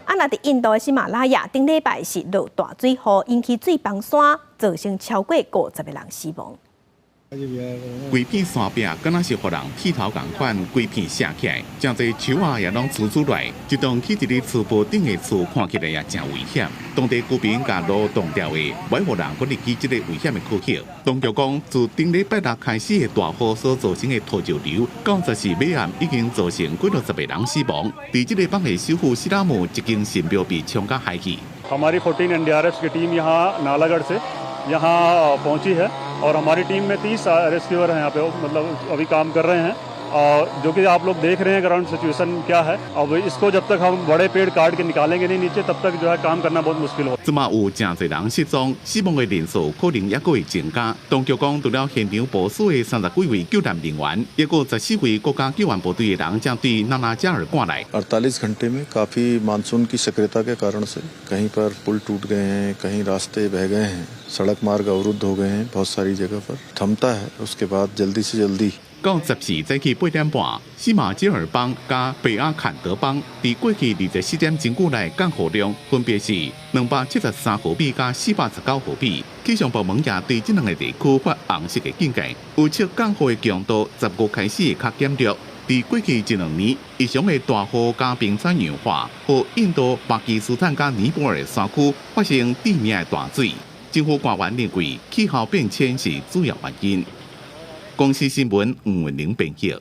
啊，若佇印度的喜馬拉雅，頂禮拜是落大水雨，引起水崩山，造成超過50個人死亡。規片山壁敢若是予人剃頭仝款，規片卸起來，誠濟樹仔也攏蹀躞來，一棟起佇咧山坡頂的厝看起來也誠危險。當地居民共路擋掉的，袂予人閣入去這個危險的區域。當局講，自頂禮拜六開始的大雨所造成的土石流，到14尾暗已經造成幾落十個人死亡。佇這個邦的首府西拉姆，一間神廟被沖甲海去。 हमारी 14 एनडीआरएफ की टीम यहाँ नालागढ़ से यहाँ पहुँची है और हमारी टीम में 30 रेस्क्यूअर हैं यहाँ पे, मतलब अभी काम कर रहे हैं और जो कि आप लोग देख रहे हैं ग्राउंड सिचुएशन क्या है। अब इसको जब तक हम बड़े पेड़ काट के निकालेंगे नहीं नीचे, तब तक जो है काम करना बहुत मुश्किल हो。這馬有誠濟人失蹤，死亡的人數可能猶閣會增加。當局講，除了現場部署的30幾位救難人員，猶閣14位國家救援部隊的人正對納拉加爾趕來。 48 घंटे में काफ़ी मानसून की सक्रियता के कारण से कहीं पर पुल टूट गए हैं, कहीं रास्ते बह गए हैं, सड़क मार्ग अवरुद्ध हो गए हैं, बहुत सारी जगह पर थमता है। उसके बाद जल्दी से जल्दी 到14早起8點半，西馬吉爾邦佮北阿坎德邦佇過去24點鐘久內降雨量分別是273毫米佮419毫米。氣象部門也對這兩個地區發紅色的警戒，預測降雨的強度10月開始會較減弱。佇過去一兩年，異常的大雨佮冰川融化，予印度、巴基斯坦佮尼泊爾的山區發生致命的大水。政府官員認為，氣候變遷是主要原因。公視新聞吳文玲編譯。